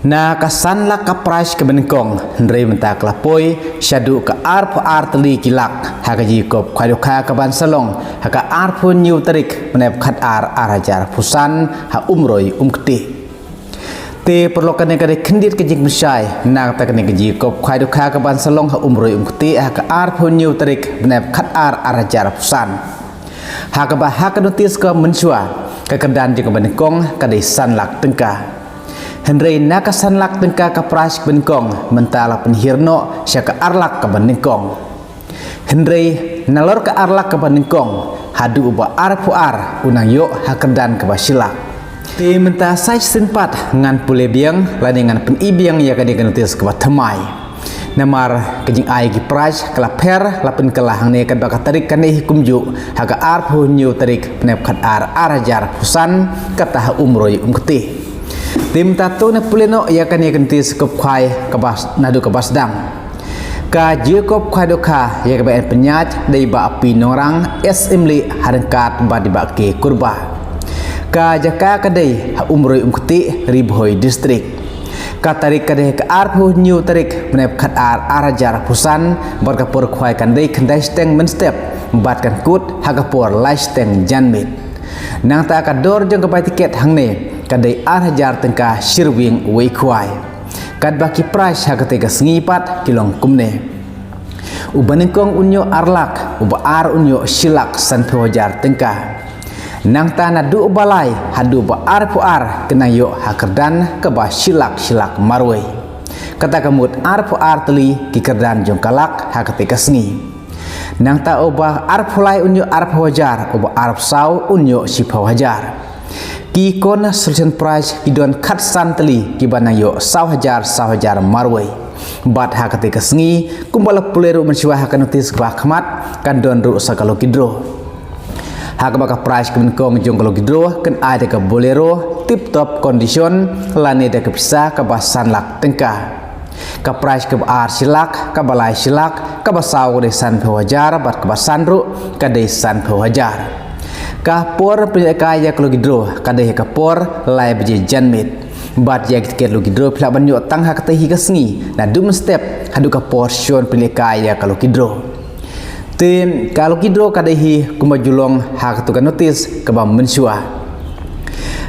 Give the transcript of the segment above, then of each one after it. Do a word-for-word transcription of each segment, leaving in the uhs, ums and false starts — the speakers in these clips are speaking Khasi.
Na ka san lak ka prize kaba nyngkong, hynrei mynta ka la poi shaduh ka arphew ar tylli ki lak ha ka jingïakob khwai dohkha ka ban sa long ha ka arphew hynñiew tarik bnai ba khatar ar hajar arphew san ha Umroi Umktieh. Te paralok, kane ka dei khyndiat ka jingpynshai na kata kane ka jingïakob khwai dohkha ka ban sa long ha Umroi Umktieh ha ka arphew hynñiew tarik bnai ba khatar ar hajar arphew san. Ha kaba ha ka notis ka mynshuwa, ka kyrdan jong kaba nyngkong ka dei san lak tyngka. Hynrei na ka san lak tyngka ka prize kaba nyngkong mynta la pynhiar noh sha ka ar lak kaba nyngkong. Hynrei nalor ka ar lak kaba nyngkong, haduh uba arphew ar u nang ïoh ha kyrdan kaba shi lak. Te mynta sa shisien pat ngan pule biang lane ngan pyni biang ïa kane ka notis kaba thymmai. Namar ka jingai ki prize ka la pher, la pynkylla hangne katba ka tarik kane hi kumjuh ha ka arphew hynñiew tarik bnai ba khatar ar hajar arphew san, kata ha Umroi Umktieh. Te mynta to ngin pule noh ïa kane ka notis ïakob khwai kaba naduh kaba sdang. Ka jingïakob khwai dohkha ïa kaba yn pynïaid da i Bah P. Nongrang, S. Imlieh, ha ryngkat bad i Bah K. Kurbah. Ka jaka ka dei ha Umroi Umktieh, Ri Bhoi District. Ka tarik ka dei ka arphew hynñiew tarik bnai ba khatar ar hajar arphew san, bad ka por khwai kan dei khyndai shiteng mynstep bad kan kut ha ka por lai shiteng janmiet. Nangta ka dor jong ka bai tiket hangne ka dei ar hajar tyngka shi rwiang uwei khwai. Katba ki prize ha katei ka sngi pat ki long kumne: uba nyngkong un ïoh ar lak, uba ar un ïoh shi lak sanphew hajar tyngka. Nangta naduh uba lai haduh uba arphew ar kin nang ïoh ha kyrdan kaba shi lak shi lak marwei. Kata ka mut arphew ar tylli ki kyrdan jong ka lak ha katei ka sngi. Nangta uba arphew lai un ïoh arphew hajar, uba arphew saw un ïoh shiphew hajar. Ki consolation prize ki don khatsan tylli kiba nang ïoh saw hajar saw hajar marwei. Bad ha katei ka sngi, kumba la pule ruh mynshuwa ha ka notis kaba khmat, kan don ruh sa ka lucky draw. Ha kaba ka prize kaba nyngkong jong ka lucky draw kan ai da ka Bolero tip top condition lane da ka pisa kaba san lak tyngka. Ka prize kaba ar shi lak, kaba lai shi lak, kaba saw ka dei sanphew hajar bad kaba san ruh ka dei sanphew hajar. Ka por pynlehkai ïa ka lucky draw ka dei ha ka por lai baje janmiet. Bad ïa ki tiket lucky draw phi lah ban ïoh tang ha katei hi ka sngi naduh mynstep haduh ka por shon pynlehkai ïa ka lucky draw. Te ka lucky draw ka dei hi kumba ju long ha katu ka notis kaba mynshuwa.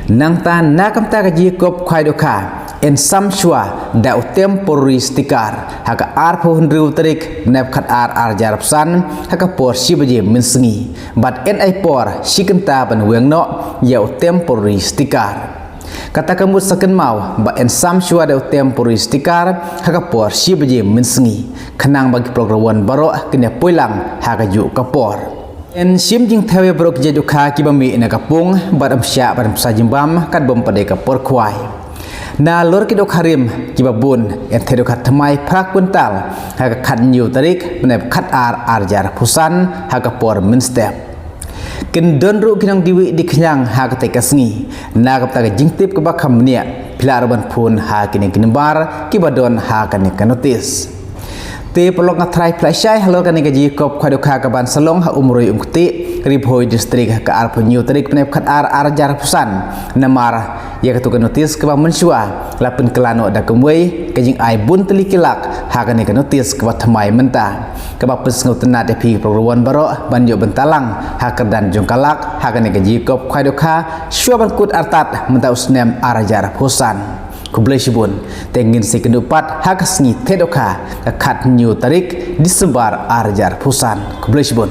Nangta na ka bynta ka jingïakob khwai dohkha, yn sam shuwa da u temporary sticker ha ka arphew hynriew tarik bnai ba khatar ar hajar arphew san ha ka por shi baje mynsngi. Bad yn ai por shi kynta ban weng noh ïa u temporary sticker. Kata ka mut sa kynmaw ba yn sam shuwa da u temporary sticker ha ka por shi baje mynsngi, khnang ba ki paralok rawon baroh kin ïa poi lang ha kajuh ka por. Yn shim jingthew ïa baroh ki jait dohkha kiba mih na ka pung, bad ym shah ban pynshah jingbam katba ym pat dei ka por khwai. Nalor ki dohkha rim kiba bun, yn theh dohkha thymmai phra kwintal ha ka khathynñiew tarik bnai ba khatar ar hajar arphew san ha ka por mynstep. Kin don ruh ki nongdie wieh die khñiang ha katei ka sngi. Na ka bynta ka jingtip kaba kham bniah, phi lah ruh ban phone ha kine ki number kiba don ha kane ka notis. Te paralok, nga tharai phi la shai halor kane ka jingïakob khwai dohkha ka ban sa long ha Umroi Umktieh, Ri Bhoi District ha ka arphew hynñiew tarik bnai ba khatar ar hajar arphew san. Namar ïa katu ka notis kaba mynshuwa la pynkylla noh da kumwei ka jingai bun tylli ki lak ha kane ka notis kaba thymmai mynta, kaba pynsngewtynnad ïa phi ki paralok rawon baroh ban ïoh bynta lang ha kyrdan jong ka lak ha kane ka jingïakob khwai dohkha shuwa ban kut artat mynta u snem ar hajar arphew san. Khublei shibun. Te ngin sa ïakynduh pat ha ka sngi theh dohkha ka khathynñiew tarik December ar hajar arphew san. Khublei shibun.